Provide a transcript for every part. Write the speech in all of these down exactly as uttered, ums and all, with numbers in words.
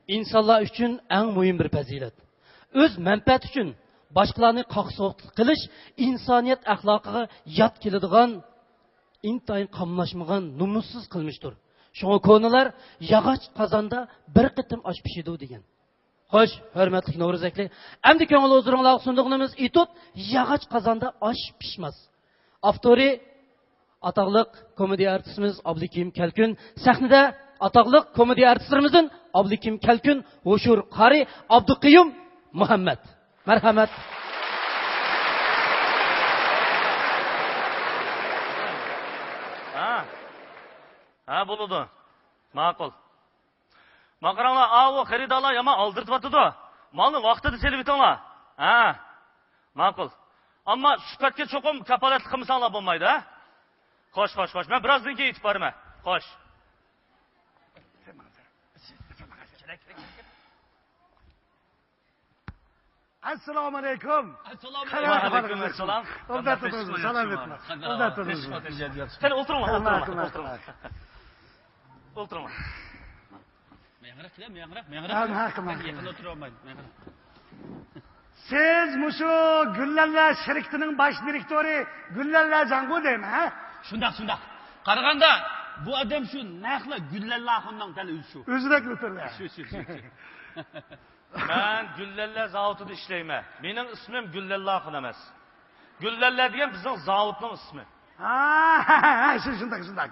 ئىنسانلار ئۈچۈن ئەڭ مۇھىم بىر پەزىلەت. ئۆز مەنپەئەت ئۈچۈن باشقىلارنى قاقسۇقلۇق قىلىش ئىنسانىيەت ئەخلاقىغا يات كېلىدىغان ئىنتايىن قاملاشمىغان نومۇسسىز قىلمىشتۇر. شۇڭا كونىلار «ياغاچ قازاندا بىر قېتىم ئاش پىشىدۇ» دېگەن. خوش، ھۆرمەتلىك نورۇز ئەكلى. ئەمدى كۆڭۈل ھۇزۇرۇڭلارغا سۇندۇقىنىمىز ئېتوت، ياغاچ قازاندا ئاش پىشماس. ئاپتورى ئاتاقلىق كومېدىيە ئارتىسىمىز ئابلىكىم كەلكۈن. سەھنىدە ئاتاقلىق كومېدىيە ئارتىسلىرىمىزدىن ئابلىكىم كەلكۈن، ھوشۇر قارى، ئابدۇقىيۇم مۇھەممەد. مەرھەمەت. ھە. ھە، بولىدۇ. ماقۇل. مانا قاراڭلار، ئاۋۇ خېرىدارلار يامان ئالدىرىتىۋاتىدۇ. مالنى ۋاقتىدا سېلىۋېتىڭلار. ھە. ماقۇل. ئەمما سۈپەتكە چوقۇم كاپالەتلىك قىلمىساڭلار بولمايدۇ، ھە؟ خوش، خوش، خوش. مەن بىرازدىن كېيىن يېتىپ بارىمەن. خوش. ئەسسالامۇ ئەلەيكۇم. ئەسسالامۇ ئەلەيكۇم. قانداق ئەھۋالىڭىز؟ ئوبدان تۇردىڭىزمۇ؟ سالامەتمۇ؟ ئوبدان تۇردىڭىز. قېنى ئولتۇرۇڭلار، ئولتۇرۇڭلار، ئولتۇرۇڭلار. ئولتۇرۇڭلار. مېڭىراق كېلە، مېڭىراق، مېڭىراق. ھە، ماقۇل، ماقۇل. يېقىندا ئولتۇرالمايمەن، مېڭىراق. سىز مۇشۇ گۈللەنلەر شىركىتىنىڭ باش دىرېكتورى گۈللەنلەرجانغۇ دەيمەن، ھە؟ شۇنداق، شۇنداق. قارىغاندا بۇ ئادەم شۇ نەقلا گۈللەنلەرخۇننىڭ دەل ئۆزى شۇ. ئۆزىدەك ئۆتۈردى. شۇ، شۇ، شۇ، شۇ. مەن گۈللەنلەر زاۋۇتىدا ئىشلەيمەن. مېنىڭ ئىسمىم گۈللەنلەرخۇن ئەمەس. گۈللەنلەر دېگەن بىزنىڭ زاۋۇتنىڭ ئىسمى. ھە، ھە، ھە، شۇ، شۇنداق، شۇنداق.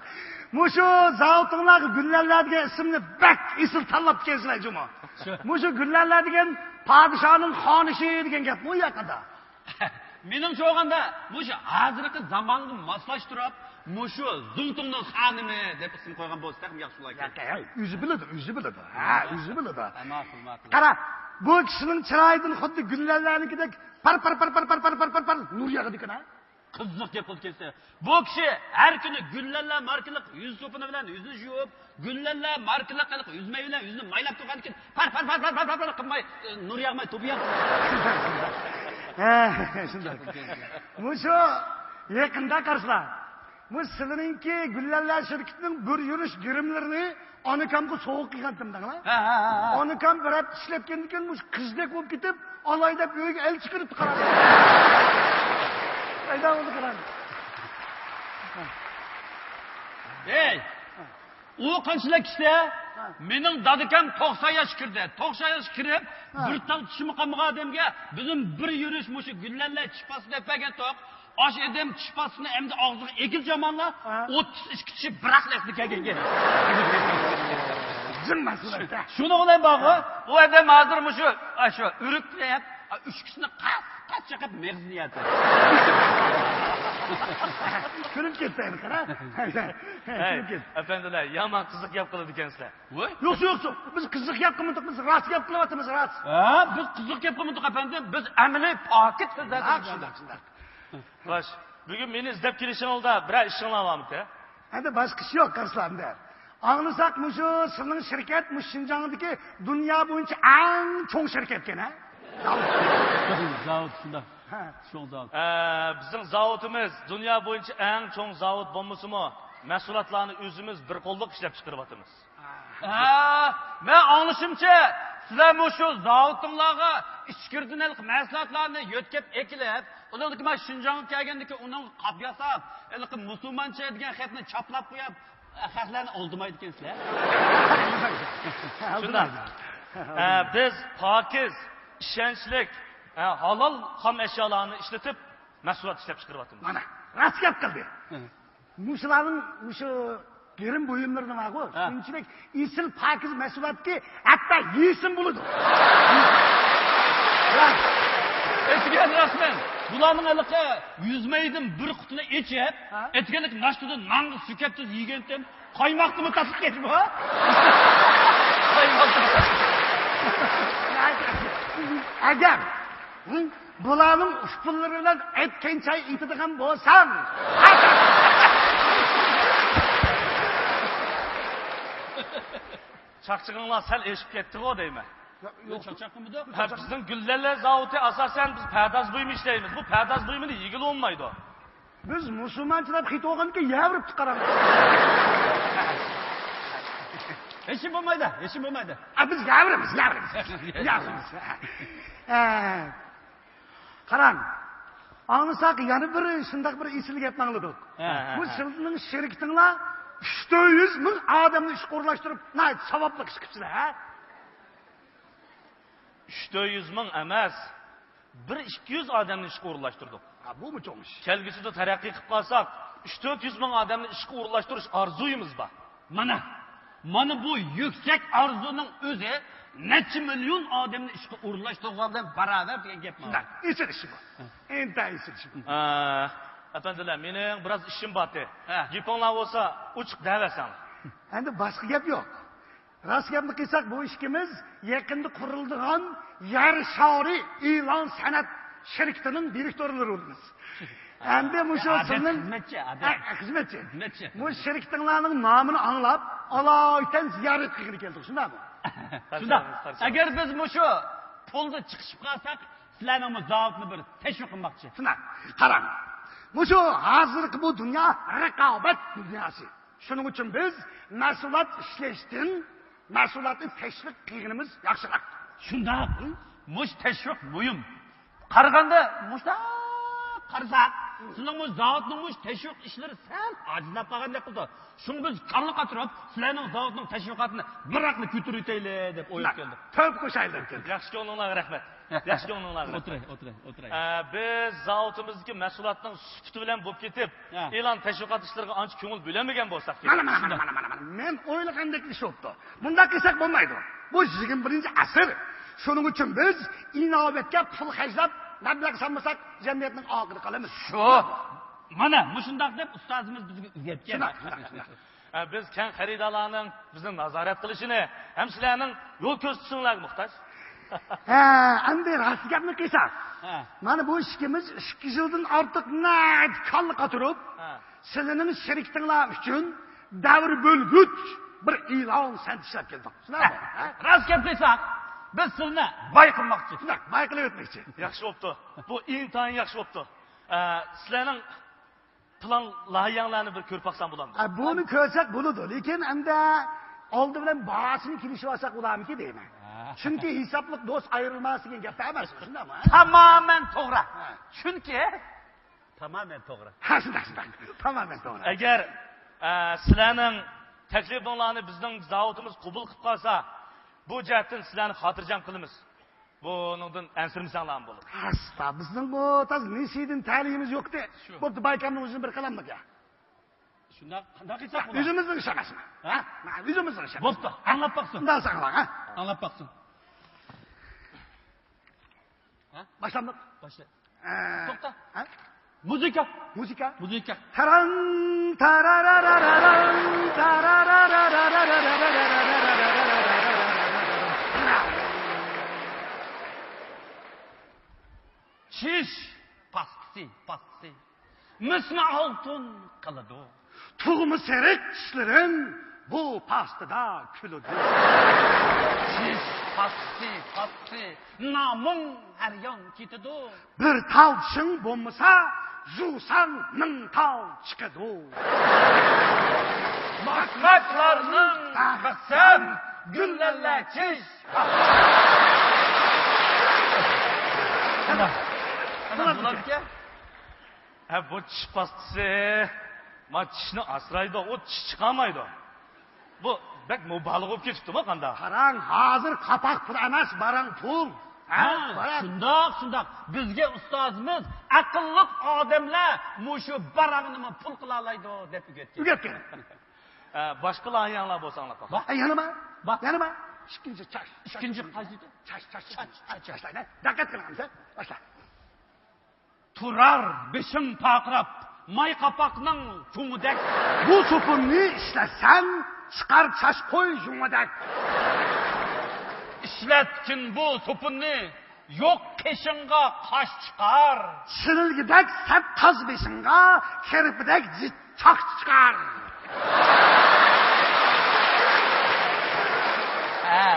مۇشۇ زاۋۇتۇڭلارغا گۈللەنلەر دېگەن ئىسىمنى بەك ئېسىل تاللاپتىكەنسىلەر جۇمۇ. شۇ. مۇشۇ گۈللەنلەر دېگەن پادىشاھنىڭ خانىشى دېگەن گەپمۇ ياقىدا. مېنىڭچە بولغاندا، مۇشۇ ھازىرقى زامانغا ماسلاشتۇرۇپ، مۇشۇ زۇڭتۇڭنىڭ خانىمى دەپ ئىسىم قويغان بولسا تېخىمۇ ياخشى بولار ئىكەن. ياق، ھە، ئۆزى بىلىدۇ، ئۆزى بىلىدۇ. ھە، ئۆزى بىلىدۇ. ھە، ماقۇل، ماقۇل. قارا، بۇ كىشىنىڭ چىرايىدىن خۇددى گۈللەنلەرنىڭكىدەك پار، پار، پار، نۇر ياغىدىكەن، ھە؟ قىزىق گەپ قىلىدىكەنسەن. بۇ كىشى ھەر كۈنى گۈللەنلەر ماركىلىق يۈز سوپۇنى بىلەن يۈزىنى يۇيۇپ، گۈللەنلەر ماركىلىق ھېلىقى يۈز مەي بىلەن يۈزىنى مايلاپ تۇرغاندىن كېيىن، پار، پار، پار قىلماي، ئە، نۇر ياغماي، توپا ياغ. ھە، شۇنداق. مۇشۇ يېقىندا قارىسىلا، مۇشۇ سىلىنىڭكى گۈللەنلەر شىركىتىنىڭ بىر يۈرۈش گىرىملىرىنى ئانىكامغا سوۋغا قىلغانتىم دەڭلار. ھە، ھە، ھە، ھە. ئانىكام بىر ھەپتە ئىشلەپ كەلگەندىن كېيىن مۇشۇ قىزدەك بولۇپ كېتىپ، ئالاي دەپ ئۆيگە ئەل چىقىرىپتۇ، قاراڭ. پەيدا بولدى، قاراڭ. ھەي! ئۇ قانچىلىك كىشى؟ ھە. مېنىڭ دادىكام توقسان ياشقا كىردى. توقسان ياشقا كىرىپ، ھە، بىر تال چىشىمۇ قالمىغان ئادەمگە بىزنىڭ بىر يۈرۈش مۇشۇ گۈللەنلەر چىش پاستىسى دەپ بەرگەنتۇق. ئاشۇ ئادەم چىش پاستىسىنى ئەمدى ئاغزىغا ئېگىلچە ئامانلا، ھە، ئوتتۇز ئىككى چىشى بىراقلا ئەسلىگە كەلگەن. جىم مەسىلە. شۇنىڭ بىلەن بارغۇ، ئۇ ئادەم ھازىر مۇشۇ، ئاشۇ ئۆرۈكنى يەپ، ئۈچ كىشىنى قاس قاس چېقىپ مېغىزىنى يەتتى. كۈلۈپ كەتتى، قارا. ھەي، كۈلۈپ كەتتى. ئەپەندىلەر، يامان قىزىق گەپ قىلىدىكەنسىلەر. ۋوي. يوق، يوق، يوق. بىز قىزىق گەپ قىلمىدۇق، بىز راست گەپ قىلىۋاتىمىز، راست. ھە، بىز قىزىق گەپ قىلمىدۇق، ئەپەندىم. بىز ئەمەلىي پاكىت سۆزلەپ. ھە، شۇنداق، شۇنداق. خوش، بۈگۈن مېنى ئىزدەپ كېلىشىڭىزدا بىرەر ئىشىڭلار بارمىكەن؟ ئەمدى باشقا ئىش يوق، قارىسىلەر ئەمدى. ئاڭلىساق، مۇشۇ سىلىنىڭ شىركەت مۇشۇ شىنجاڭدىكى دۇنيا بويىچە ئەڭ چوڭ شىركەتكەن، ھە؟ زاۋۇت، شۇنداق. ھە. چوڭ زاۋۇت. ئە، بىزنىڭ زاۋۇتىمىز دۇنيا بويىچە ئەڭ چوڭ زاۋۇت بولمىسىمۇ، مەھسۇلاتلارنى ئۆزىمىز بىر قوللۇق ئىشلەپ چىقىرىۋاتىمىز. ھە، مەن ئاڭلىشىمچە، سىلەر مۇشۇ زاۋۇتۇڭلارغا ئىچكىرىدىن ھېلىقى مەھسۇلاتلارنى يۆتكەپ ئەكېلىپ، ئۇنىڭدىن كېيىن مانا شىنجاڭغا كەلگەندىن كېيىن ئۇنىڭغا قاپ ياساپ، ھېلىقى مۇسۇلمانچە دېگەن خەتنى چاپلاپ قويۇپ، خەقلەرنى ئالدىمايدىكەنسىلەر. شۇنداق. ئە، بىز پاكىز، ئىشەنچلىك، ئە، ھالال خام ئەشيالارنى ئىشلىتىپ، مەھسۇلات ئىشلەپ چىقىرىۋاتىمىز. مانا، راست گەپ قىلدى. ھە. مۇشۇلارنىڭ، مۇشۇ گىرىم بۇيۇملىرىنى بارغۇ، ھە، شۇنچىلىك ئېسىل پاكىز مەھسۇلاتكى، ھەتتا يېسىم بولىدۇ. ئەتىگەن رەسمەن بۇلارنىڭ ھېلىقى يۈز مەيدىن بىر قۇتىنى ئېچىپ، ھە، ئەتىگەنلىك ناشتىدا نانغا سۈركەپ تۇز يېگەنتىم. قايماقنىمۇ تاشلىپ كەتتىمۇ؟ قايماق. ئەگەر، ھە، بۇلارنىڭ ئۇسسۇللىرى بىلەن ئەتكەن چاي ئېتىدىغان بولساڭ. چاقچىقىڭلار سەل ئېشىپ كەتتىغۇ دەيمەن. يا، يوق. چاقچاق قىلمىدۇق. ھە، بىزنىڭ گۈللەنلەر زاۋۇتى ئاساسەن بىز پەرداز بۇيۇمى ئىشلەيمىز. بۇ پەرداز بۇيۇمىنى يېگىلى بولمايدۇ. بىز مۇسۇلمانچىلاپ خېتى بولغاندىكىن يەۋرىپتۇ، قاراڭ. ھېچ بولمايدۇ، ھېچ بولمايدۇ. ئا، بىز ياۋرىمىز، ياۋرىمىز. ياۋرىمىز. ئە، قاراڭ، ئاڭلىساق يەنە بىر شۇنداق بىر ئېسىل گەپنى ئاڭلىدۇق. ھە، ھە، بۇ ھە. سىلىنىڭ شېرىكىتىڭلار ئۈچ تۆت يۈز مىڭ ئادەمنى ئىشقا ئورۇنلاشتۇرۇپ، ناھايىتى ساۋابلىق ئىش قىپسىلەر، ھە؟ ئۈچ تۆت يۈز مىڭ ئەمەس، بىر ئىككى يۈز ئادەمنى ئىشقا ئورۇنلاشتۇردۇق. ھا، بۇمۇ چوڭ ئىش. كەلگۈسىدە تەرەققىي قىلىپ قالساق، ئۈچ تۆت يۈز مىڭ ئادەمنى ئىشقا ئورۇنلاشتۇرۇش ئارزۇيىمىز بار. مانا، مانا بۇ يۈكسەك ئارزۇنىڭ ئۆزى نەچچە مىليون ئادەمنى ئىشقا ئورۇنلاشتۇرغان بىلەن باراۋەر دېگەن گەپ مانا. شۇنداق، ئېسىل ئىش بۇ. ھە. ئىنتايىن ئېسىل ئىش بۇ. ئە، ئەپەندىلەر، مېنىڭ بىراز ئىشىم بارتى. ھە. گېپىڭلار بولسا ئوچۇق دەۋەرسەڭلار. ئەمدى باشقا گەپ يوق. راست گەپنى قىلساق، بۇ ئىككىمىز يېقىندا قۇرۇلىدىغان يەر شارى ئېلان سەنئەت شىركىتىنىڭ دىرېكتورلىرى بولىمىز. ئەمدى مۇشۇ ئادەت سىزنىڭ خىزمەتچى، ئادەت. ھە، خىزمەتچى. خىزمەتچى. مۇشۇ شىركىتىڭلارنىڭ نامىنى ئاڭلاپ، ئالايىتەن زىيارەت قىلغىلى كەلدۇق، شۇنداقمۇ؟ شۇنداق. قارشى ئالىمىز، قارشى ئەگەر بىز مۇشۇ پۇلدا چىقىشىپ قالساق، سىلەرنىڭمۇ زاۋۇتنى بىر تەشۋىق قىلماقچى. شۇنداق. قاراڭ. مۇشۇ ھازىرقى بۇ دۇنيا رىقابەت دۇنياسى. شۇنىڭ ئۈچۈن بىز مەھسۇلات ئىشلەشتىن مەھسۇلاتنى تەشۋىق قىلغىنىمىز ياخشىراق. شۇنداق. ھە؟ مۇشۇ تەشۋىق مۇھىم. قارىغاندا، مۇشۇنداق قارىساق، سىزنىڭ مۇشۇ زاۋۇتنىڭ مۇشۇ تەشۋىق ئىشلىرى سەل ئاجىزلاپ قالغاندەك قىلىدۇ. شۇڭا بىز كاللا قاتۇرۇپ، سىلەرنىڭ زاۋۇتنىڭ تەشۋىقاتىنى بىراقلا كۆتۈرۈۋېتەيلى دەپ ئويلاپ كەلدۇق. تۆھپە قوشايلى دەپ كەلدۇق. ياخشى كۆڭلۈڭلارغا رەھمەت. ياخشى كۆڭلۈڭلارغا رەھمەت. ئولتۇراي، ئولتۇراي، ئولتۇراي. ئە، بىز زاۋۇتىمىزدىكى مەھسۇلاتنىڭ سۈپىتى بىلەن بولۇپ كېتىپ، ھە. ئېلان تەشۋىقات ئىشلىرىغا ئانچە كۆڭۈل بۆلەلمىگەن بولساق كېرەك. مانا، مانا، مانا، مانا، مانا. مەن ئويلىغاندەك ئىش بوپتۇ. بۇنداق قىلساق بولمايدۇ. بۇ يىگىرمە بىرىنچى ئەسىر. شۇنىڭ ئۈچۈن بىز ئىناۋەتكە پۇل خەجلەپ، مەبلەغ سالمىساق، جەمئىيەتنىڭ ئارقىدا قالىمىز. شۇ. مانا، مۇشۇنداق دەپ ئۇستازىمىز بىزگە ئۆگەتكەن. شۇنداق، شۇنداق، شۇنداق. ئە، بىز كەڭ خېرىدارلارنىڭ بىزنى نازارەت قىلىشىنى ھەم سىلەرنىڭ يول كۆرسىتىشىڭلارغا موھتاج. ھە، ئەمدى راست گەپنى قىلساق، ھە. مانا بۇ ئىككىمىز ئىككى يىلدىن ئارتۇق نەدە كاللا قاتۇرۇپ، ھە. سىلىنىڭ شىركىتىڭلار ئۈچۈن دەۋر بۆلگۈچ بىر ئېلان سەنئەت ئىشلەپ كەلدۇق. شۇنداقمۇ؟ ھە؟ راست گەپ قىلساق، بىز سىلىنى باي قىلماقچى. شۇنداق، باي قىلىۋەتمەكچى. ياخشى بوپتۇ. بۇ ئىنتايىن ياخشى بوپتۇ. ئە، سىلەرنىڭ پىلان لايىھەڭلارنى بىر كۆرۈپ باقسام بولامدۇ؟ ئە، بۇنى كۆرسەك بولىدۇ، لېكىن ئەمدى ئالدى بىلەن باھاسىنى كېلىشىۋالساق بولارمىكىن دەيمەن. ھە. چۈنكى ھېسابلىق دوست ئايرىلماس دېگەن گەپ ئەمەس، شۇنداقمۇ؟ تامامەن توغرا. ھە. چۈنكى تامامەن توغرا. ھە، شۇنداق، شۇنداق. تامامەن توغرا. ئەگەر، ئە، سىلەرنىڭ تەكلىپىڭلارنى بىزنىڭ زاۋۇتىمىز قوبۇل قىلىپ قالسا، بۇ جەھەتتىن سىلەرنى خاتىرجەم قىلىمىز. بۇنىڭدىن ئەنسىرىمىسەڭلارمۇ بولىدۇ. ئاستا، بىزنىڭ بۇ تاز نېسىدىن تەلىيىمىز يوقتى. شۇ. بوپتۇ، بايكامنىڭ ئۆزىنى بىر قىلامدۇق يا. شۇنداق، قانداق قىلساق بولىدۇ؟ ئۆزىمىزنىڭ ئىشى ئەمەسمۇ؟ ھە؟ ھە، ئۆزىمىزنىڭ ئىشى ئەمەس. بوپتۇ، ئاڭلاپ باقسۇن. ئۇنداق ئاڭلاڭ، ھە؟ ئاڭلاپ باقسۇن. ھە؟ باشلامدۇق. باشلا. ئە، توختا. ھە؟ مۇزىكا. مۇزىكا. مۇزىكا. تاران، تاراراراران، تاراراراران. چىش پاستىسى، پاستىسى. مىسنى ئالتۇن قىلىدۇ. تۇغما سېرىق چىشلىرىم بۇ پاستىدا كۈلىدۇ. چىش پاستىسى، پاستىسى، نامىڭ ھەر يان كېتىدۇ. بىر تال چىشىڭ بولمىسا، يۇساڭ مىڭ تال چىقىدۇ. ماكاكلارنىڭ، ھە، مەقسەت گۈللەنلەر چىش. قانداق؟ قانداق بولامدىكەن؟ ھە، بۇ چىش پاستىسى، ما، چىشنى ئاسرايدۇ، ئۇ چىش چىقارمايدۇ. بۇ بەك مۇبالىغە بولۇپ كېتىپتۇ بۇ، قانداق؟ قاراڭ، ھازىر قاپاق پۇل ئەمەس، باراڭ پۇل. ھە، ھە، باراڭ. شۇنداق، شۇنداق. بىزگە ئۇستازىمىز ئەقىللىق ئادەملەر مۇشۇ باراڭنىمۇ پۇل قىلالايدۇ دەپ ئۆگەتكەن. ئۆگەتكەن. ئە، باشقا لايىھەڭلار بولسا ئاڭلاپ باقاي. بار. ئە، يەنە بار. بار. يەنە بار. ئىككىنچى چاش. ئىككىنچى قايسى ئىدى؟ چاش، چاش، چاش، چاش، چاش. دىققەت قىلىڭ ئەمسە. باشلا. تۇرار بېشىم پارقىراپ، ماي قاپاقنىڭ چوڭىدەك. بۇ سوپۇننى ئىشلەتسەڭ، چىقار چاچ قوي يۇڭىدەك. ئىشلەتكىن بۇ سوپۇننى، يوق قېشىڭغا قاش چىقار. سىلىلگىدەك سەت تاز بېشىڭغا، كىرپىدەك جىت چاقچىقار. ھە.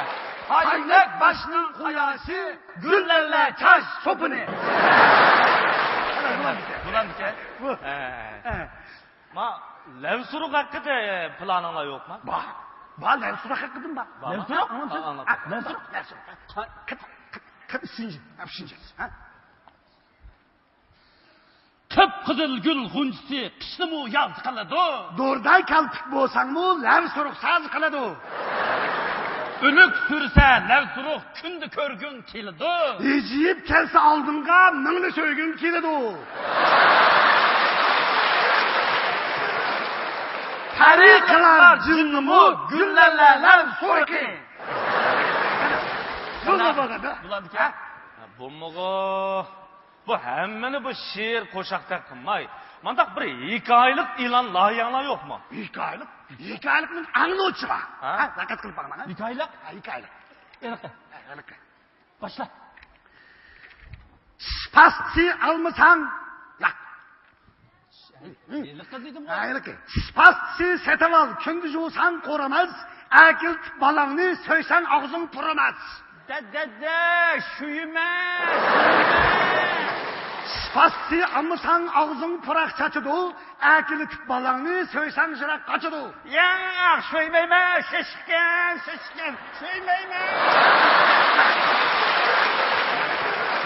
پاينەك باشنىڭ قۇياشى، گۈللەنلەر چاچ سوپۇنى. بولامدىكەن؟ بۇ. ھە. ھە. ما، لەۋ سۇرۇق ھەققىدە پىلانىڭلار يوقما؟ بار. بار، لەۋ سۇرۇق ھەققىدىن بار. بارمۇ؟ لەۋ سۇرۇق؟ ھە، ئاڭلىدىم. ھە، لەۋ سۇرۇق، لەۋ سۇرۇق. قا- قىپ، قىپ، قىپ، ئۈچىنچى. ھە، ئۈچىنچى. قىپقىزىل گۈل غۇنچىسى قىشنىمۇ ياز قىلىدۇ. دورىدا كەلپۈك بولساڭمۇ، لەۋ سۇرۇق ساز قىلىدۇ. ئۆلۈك سۈرسە لەۋ سۇرۇق كۈندە كۆرگۈڭ كېلىدۇ. ھىجىيىپ كەلسە ئالدىڭغا، مىڭنى سۆيگۈڭ كېلىدۇ. پەرى قىلار جىننىمۇ گۈللەرلەر لەۋ سۇرۇقى. بۇ نېمە بولغان؟ بۇلاردىكى؟ ھە؟ بۇمىغۇ. بۇ ھەممىنى بۇ شېئىر قوشاقتەك قىلماي، مانداق بىر ھېكايىلىق ئېلان لايىھەڭلار يوقمۇ؟ ھېكايىلىق؟ ھېكايىلىقنىڭ ئاڭلىۋاتىشى بار. ھە؟ ھە، دىققەت قىلىپ باقماڭ، ھە؟ ھېكايىلىق؟ ھە، ھېكايىلىق. ھېلىقى. ھە، ھېلىقى. باشلا. چىش پاستىسى ئالمىساڭ، ياق. ھېلىقى دېدىم. ھە، ھېلىقى. چىش پاستىسى سېتىۋال، كۈندە يۇساڭ قۇرۇماس، ئەكېلىپ بالاڭنى سۆيسەڭ ئاغزىڭ پۇرىماس. دە، دە، دە، شۇيىمەن. چىش پاستىسى ئالمىساڭ ئاغزىڭ پۇراق چاچىدۇ، ئەكېلىپ بالاڭنى سۆيسەڭ يىراق قاچىدۇ. ياق، سۆيمەيمەن، شىشكەن، شىشكەن، سۆيمەيمەن.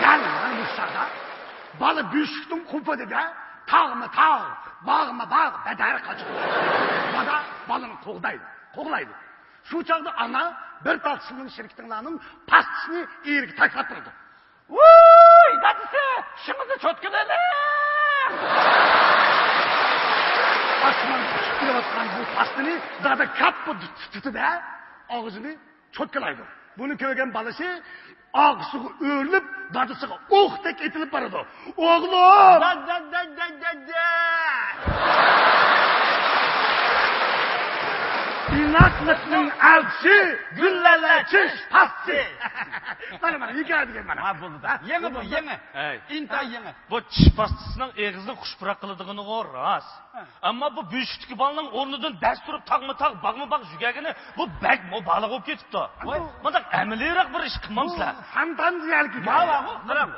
يەنى مانا مۇشۇ چاغدا بالا بۆشۈكنىڭ قوپۇدىدا تاغمۇ تاغ، باغمۇ باغ، بەدەر قاچىدۇ. دادا بالىنى قوغدايدۇ، قوغلايدۇ. شۇ چاغدا ئانا بىر تاغ سىلىنىڭ شىركىتىڭلارنىڭ پاستىسىنى ئېرىگە تاشلاپ بېرىدۇ. ۋوي، دادىسى، ئىشىڭىزنى چوتكىلىۋېلىڭ! ئاسماندا ئۇچۇپ كېلىۋاتقان بۇ پاستىنى دادا كاپپا تۇتىدۇ-دە، ئاغزىنى چوتكىلايدۇ. بۇنى كۆرگەن بالىسى ئارقىسىغا ئۆرۈلۈپ، دادىسىغا ئوقتەك ئېتىلىپ بارىدۇ. ئوغلۇم! دە، دە، دە، دە، دە، دە! ئىناقلىقنىڭ ئەلچىسى، گۈللەرلەر چىش پاستىسى. مانا، مانا، ھېكايە دېگەن مانا. ھە، بولدى. ھە، يېڭى بۇ، بولدى. يېڭى. ئەي. ئىنتايىن يېڭى. بۇ چىش پاستىسىنىڭ ئېغىزىنى خۇشپۇراق قىلىدىغىنىغۇ راست. ھە. ئەمما بۇ بۆشۈكتىكى بالىنىڭ ئورنىدىن دەس تۇرۇپ تاغمۇ تاغ، باغمۇ باغ يۈگۈرگىنى، بۇ بەك مۇبالىغە بولۇپ كېتىپتۇ. ۋاي. مۇنداق ئەمەلىيرەك بىر ئىش قىلمامسىلەر؟ بۇ فانتازىيەلىك ھېكايە.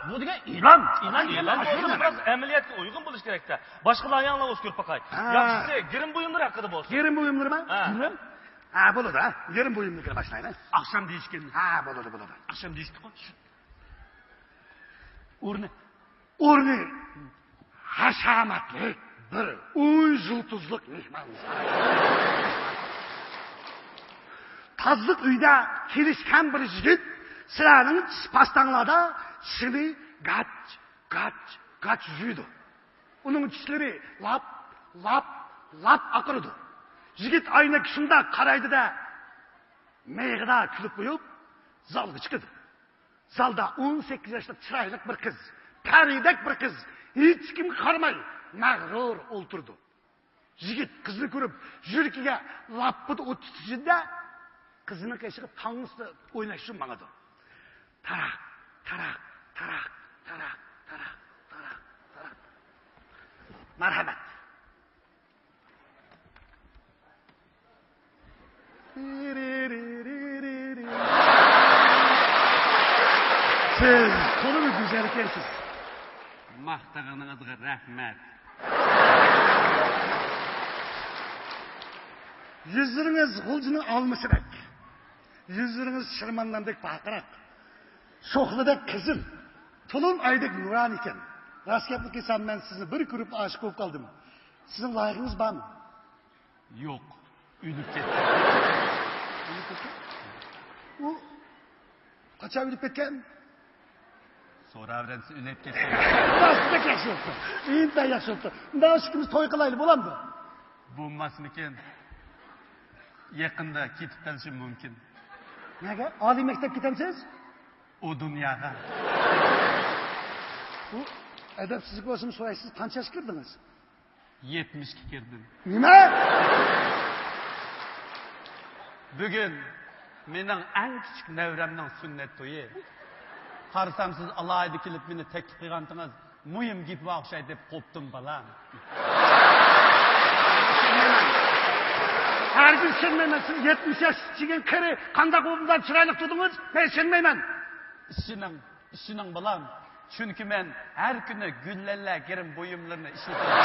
بۇ دېگەن ئېلان. ئېلان، ئېلان. ئېلان بولسا بىراز ئەمەلىيەتكە ئۇيغۇن بولۇشى كېرەك-تە. باشقا لايىھەڭلار بولسا كۆرۈپ باقاي. ھە. ياخشىسى، گىرىم بۇيۇملىرى ھەققىدە بولسۇن. گىرىم بۇيۇملىرىمۇ؟ ھە. گىرىم؟ ھە، بولىدۇ، ھە. گىرىم بۇيۇملىرىگە باشلايلى. ئاخشام دېيىشكەن. ھە، بولىدۇ، بولىدۇ. ئاخشام دېيىشتىكۇ. ئورنى. ئورنى ھەشامەتلىك بىر ئون يۇلتۇزلۇق مېھمانخانا. تازىلىق ئۆيىدە كېلىشكەن بىر يىگىت سىلەرنىڭ چىش پاستاڭلاردا چىشىنى گاچ، گاچ، گاچ يۇيىدۇ. ئۇنىڭ چىشلىرى لاپ، لاپ، لاپ ئاقىرىدۇ. يىگىت ئاينەككە شۇنداق قارايدۇ-دە، مىيىقىدا كۈلۈپ قويۇپ، زالغا چىقىدۇ. زالدا ئون سەككىز ياشلىق چىرايلىق بىر قىز، پەرىدەك بىر قىز، ھېچكىمگە قارىماي، مەغرۇر ئولتۇرىدۇ. يىگىت قىزنى كۆرۈپ، يۈرىكىگە لاپپىدە ئوت تۇتۇشىدە، قىزنىڭ قېشىغا تانسا ئويناش ئۈچۈن ماڭىدۇ. تاراق، تاراق، تاراق، تاراق، تاراق، تاراق، تاراق. مەرھەمەت. سىز تولىمۇ گۈزەلكەنسىز. ماختىغىنىڭىزغا رەھمەت. يۈزلىرىڭىز غۇلجىنىڭ ئالمىسىدەك. يۈزلىرىڭىز شىرمانداندەك پارقىراق. شوخلىدەك قىزىل. تولۇن ئايدەك نۇرانىكەن. راست گەپنى قىلسام، مەن سىزنى بىر كۆرۈپ ئاشىق بولۇپ قالدىم. سىزنىڭ لايىقىڭىز بارمۇ؟ يوق. ئۆلۈپ كەتتى. ئۆلۈپ كەتتى؟ ئۇ قاچان ئۆلۈپ كەتكەن؟ سوراۋېرەمسىز، ئۆلۈپ كەتكەن. راست، بەك ياخشى بوپتۇ. ئىنتايىن ياخشى بوپتۇ. مۇنداق ئىككىمىز توي قىلايلى، بولامدۇ؟ بولماسمىكىن؟ يېقىندا كېتىپ قېلىشىم مۇمكىن. نەگە؟ ئالىي مەكتەپكە كېتەمسىز؟ ئۇ دۇنياغا. بۇ ئەدەپسىزلىك بولسىمۇ سورايسىز، قانچە ياشقا كىردىڭىز؟ يەتمىشكە كىردىم. نېمە؟ بۈگۈن مېنىڭ ئەڭ كىچىك نەۋرەمنىڭ سۈننەت تويى. قارىسام، سىز ئالاھىدە كېلىپ مېنى تەكلىپ قىلغانتىڭىز، مۇھىم گېپى بار ئوخشايدۇ دەپ قوپتۇم، بالام. ھەرگىز ئىشەنمەيمەن. سىز يەتمىش ياش، چىگىن قېرى، قانداق بولۇپ مۇنداق چىرايلىق تۇردىڭىز؟ مەن ئىشەنمەيمەن. ئىشىنىڭ، ئىشىنىڭ، بالام. چۈنكى مەن ھەر كۈنى گۈللەنلەر گىرىم بۇيۇملىرىنى ئىشلىتىمەن.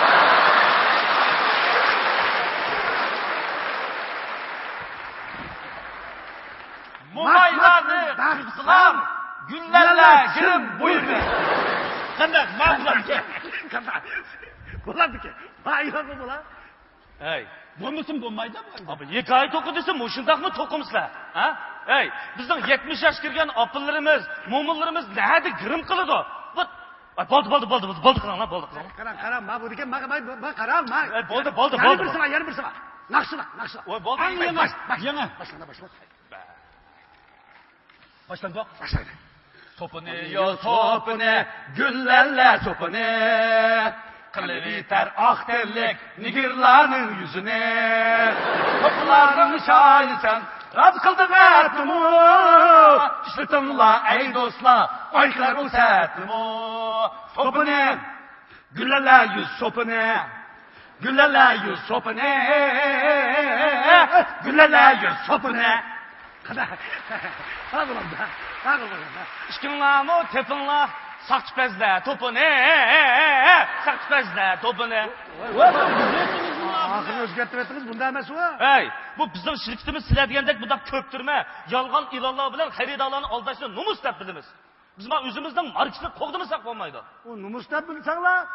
مومايلارنى قىزغىنلار، گۈللەنلەر گىرىم بۇيرۇڭ. قانداق، ماقۇل؟ قانداق؟ بولامدىكەن؟ مايلارمۇ بولا؟ ھەي، بولمىسىمۇ بولمايدۇ بۇ. ئابا، ھېكايە توقۇ دېسە، مۇشۇنداقمۇ توقۇمسىلەر؟ ھە؟ ھەي، بىزنىڭ يەتمىش ياش كىرگەن ئاپىلىرىمىز، مومىلىرىمىز نەدە گىرىم قىلىدۇ؟ بۇ، ئاي، بولدى، بولدى، بولدى، بولدى، بولدى، قىلىڭلار، بولدى، قىلىڭلار. قاراڭ، قاراڭ، ما بۇ دېگەن، ما، ما، ما، قاراڭ، ما. ئەي، بولدى، بولدى، يەنە بولدى، بىرسى بار، يەنە بىرسى بار. ناخشىلا، ناخشىلا. ۋاي، بولدى. ئەڭ يېڭى، باش، باش، يېڭى. باشلا، باشلا. باشلاندۇق. باشلايلى. سوپىنى، يو، سوپىنى، گۈللەنلەر سوپىنى. قىلىۋېتەر ئاق تەنلىك نېگىرلارنىڭ يۈزىنى. توپىلارنىڭ شاھى سەن، راز قىلدىڭ ئەتىمۇ. ئىشلىتىڭلار ئەي دوستلار، ئايقىلار ئۇ سەتنىمۇ. سوپىنى، گۈللەنلەر يۈز سوپىنى. گۈللەنلەر يۈز سوپىنى. گۈللەنلەر يۈز سوپىنى. قانداق؟ ھە، بولامدۇ؟ ھە، بولامدۇ؟ ئىككىڭلارمۇ تېپىڭلار ساقچى پەزلەر توپىنى. ساقچى پەزلەر توپىنى. ئاخىرى ئۆزگەرتىۋەتتىڭىز، بۇنداق ئەمەس ئۇ. ھەي، بۇ بىزنىڭ شىركىتىمىز سىلەر دېگەندەك بۇنداق كۆپتۈرمە، يالغان ئېلانلار بىلەن خېرىدارلارنى ئالداشنى نومۇس دەپ بىلىمىز. بىز مانا ئۆزىمىزنىڭ ماركىسىنى قوغدىمىساق بولمايدۇ. ئۇ نومۇس دەپ بىلسەڭلار،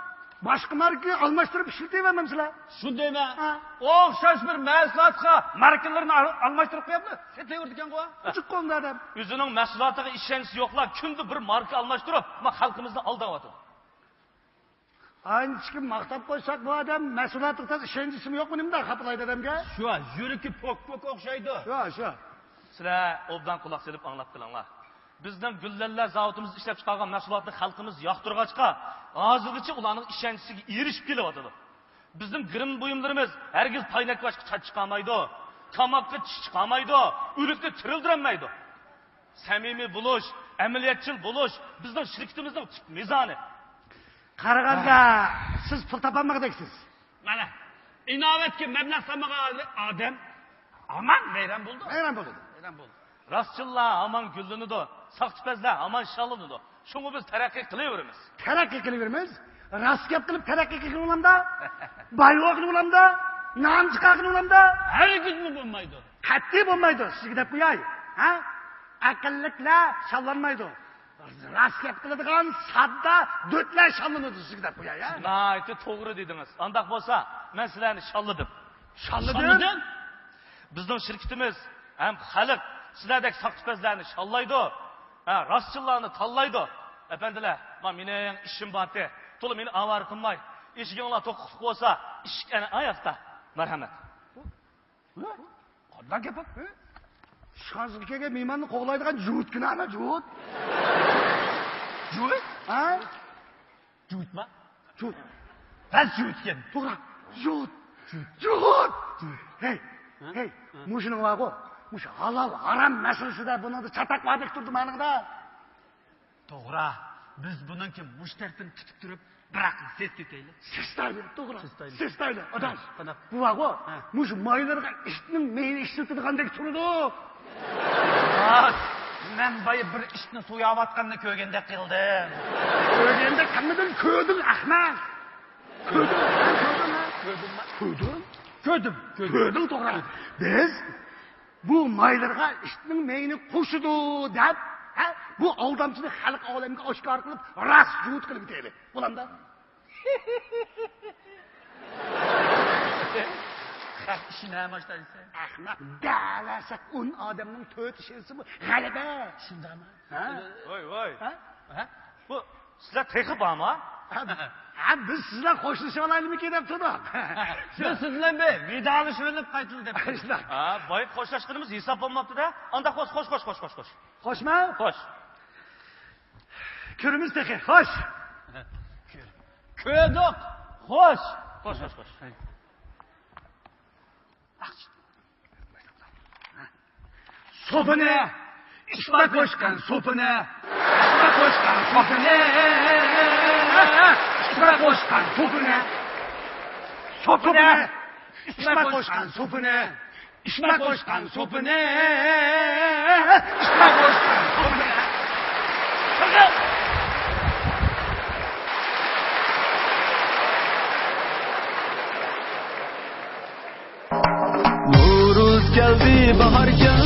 باشقا ماركىنى ئالماشتۇرۇپ ئىشلىتىۋەرمەمسىلەر؟ شۇ دەيمەن. ھە. ئوخشاش بىر مەھسۇلاتقا ماركىلىرىنى ئال-، ئالماشتۇرۇپ قويامدۇ؟ سېتىۋېرىدىكەنغۇ. ئوچۇق قولدا ئادەم. ئۆزىنىڭ مەھسۇلاتىغا ئىشەنچىسى يوقلار كۈندە بىر ماركا ئالماشتۇرۇپ، ما خەلقىمىزنى ئالداۋاتىدۇ. ئانچىكىن ماختاپ قويساق، بۇ ئادەم مەھسۇلاتىغا تاز ئىشەنچىسىمۇ يوقمۇ، نېمىنداق خاپىلايدۇ ئادەمگە؟ شۇ، يۈرىكى پوك-پوك ئوخشايدۇ. شۇ، شۇ. سىلەر ئوبدان قۇلاق سېلىپ ئاڭلاپ قېلىڭلار. بىزنىڭ گۈللەنلەر زاۋۇتىمىز ئىشلەپچىقارغان مەھسۇلاتنى خەلقىمىز ياقتۇرغاچقا، ھازىرغىچە ئۇلارنىڭ ئىشەنچىسىگە ئېرىشىپ كېلىۋاتىدۇ. بىزنىڭ گىرىم بۇيۇملىرىمىز ھەرگىز پاينەك باشقا چاچ چىقارمايدۇ، تاماققا چىش چىقارمايدۇ، ئۆلۈكنى تىرىلدۈرەلمەيدۇ. سەمىمىي بولۇش، ئەمەلىيەتچىل بولۇش بىزنىڭ شىركىتىمىزنىڭ تۈپ مىزانى. قارىغاندا، سىز پۇل تاپالمىغۇدەكسىز. مانا، ئىناۋەتكە مەبلەغ سالمىغان ئادەم ھامان ۋەيران بولىدۇ. ۋەيران بولىدۇ. ۋەيران بولىدۇ. راستچىللار ھامان گۈللىنىدۇ، ساختىپەزلەر ھامان شاللىنىدۇ. شۇڭا بىز تەرەققىي قىلىۋېرىمىز. تەرەققىي قىلىۋېرىمىز. راست گەپ قىلىپ تەرەققىي قىلغىنى بولامدا؟ باي بولغىنى بولامدا؟ نان چىقارغىنى بولامدا؟ ھەرگىزمۇ بولمايدۇ. قەتئىي بولمايدۇ. سىزگە دەپ قوياي. ھە؟ ئەقىللىكلەر شاللانمايدۇ. راست گەپ قىلىدىغان ساددا دۆتلەر شاللىنىدۇ، سىزگە دەپ قوياي، ھە؟ ناھايىتى توغرا دېدىڭىز. ئانداق بولسا، مەن سىلەرنى شاللىدىم. شاللىدىم؟ شاللىدىم؟ بىزنىڭ شىركىتىمىز ھەم خەلق سىلەردەك ساختىپەزلەرنى شاللايدۇ. ھە، راستچىللارنى تاللايدۇ. ئەپەندىلەر، ما مېنىڭ ئىشىم بارتى. تولا مېنى ئاۋارە قىلماي. ئىشىكىڭلار توقلۇق بولسا، ئىشىك ئەنە ئاياقتا. مەرھەمەت. ھە؟ قانداق گەپ بۇ؟ ھە؟ ئىشخانىسىغا كەلگەن مېھماننى قوغلايدىغان جۇۋۇتكىنا ئەمە، جۇۋۇت. جۇۋۇت؟ ھە؟ جۇۋۇتما؟ جۇۋۇت. راست جۇۋۇت ئىكەن. توغرا. جۇۋۇت. جۇۋۇت. جۇۋۇت. جۇۋۇت. ھەي، ھە؟ ھەي، ھە؟ مۇشۇنىڭ بارغۇ، مۇشۇ ھالال، ھارام مەسىلىسىدە بۇنىڭدا چاتاق باردەك تۇردى مانىڭدا. توغرا. بىز بۇنىڭكى مۇشۇ تەرىپىنى تۇتۇپ تۇرۇپ، بىراق سېسىتايلى. سېسىتايلى، توغرا. سېسىتايلى. سېسىتايلى، ئاداش. قانداق؟ بۇ بارغۇ، ھە. مۇشۇ مايلىرىغا ئىتنىڭ مېيىنى ئىشلىتىدىغاندەك تۇرىدۇ. راست. مەن بايا بىر ئىتنى سوياۋاتقاننى كۆرگەندەك قىلدىم. كۆرگەندەك قىلمىدىڭ، كۆردۈڭ، ئەخمەق. كۆردۈڭ، ھە، كۆردۈڭ، ھە؟ كۆردۈممۇ؟ كۆردۈڭ؟ كۆردۈم، كۆردۈم. كۆردۈڭ، توغرا. بىز بۇ مايلىرىغا ئىتنىڭ مېيىنى قوشىدۇ دەپ، ھە، بۇ ئالدامچىنى خەلق ئالەمگە ئاشكارا قىلىپ، راست جۇۋۇت قىلىپ كېتەيلى. بولامدا؟ خەق ئىشىنى ھەم ئاشتا دېسە. ئەخمەق دەۋەرسەك، ئون ئادەمنىڭ تۆتى ئىشەنسىمۇ غەلىبە. شۇنداقمۇ؟ ھە؟ ۋاي، ۋاي. ھە؟ ھە؟ بۇ سىلەر تېخى بارمۇ؟ ھە، ھە، بىز سىلەر خوشلىشىۋالايلىمىكىن دەپ تۇردۇق. بىز سىز بىلەن بىر ۋىدالىشىۋېلىپ قايتىلى دەپ. شۇنداق. ھە، بايىقى خوشلاشقىنىمىز ھېساب بولماپتۇ-دە. ئانداق بولسا خوش، خوش، خوش، خوش، خوش. خوشما؟ خوش. كۆرىمىز تېخى. خوش. كۆردۇق. خوش. خوش، خوش، خوش. سوپىنى، ئىشقا قوشقان سوپىنى، ئىشقا قوشقان سوپىنى، ئىشقا قوشقان سوپىنى، سوپىنى، ئىشقا قوشقان سوپىنى، ئىشقا قوشقان سوپىنى، ئىشقا قوشقان سوپىنى. نورۇز كەلدى، باھار كەلدى.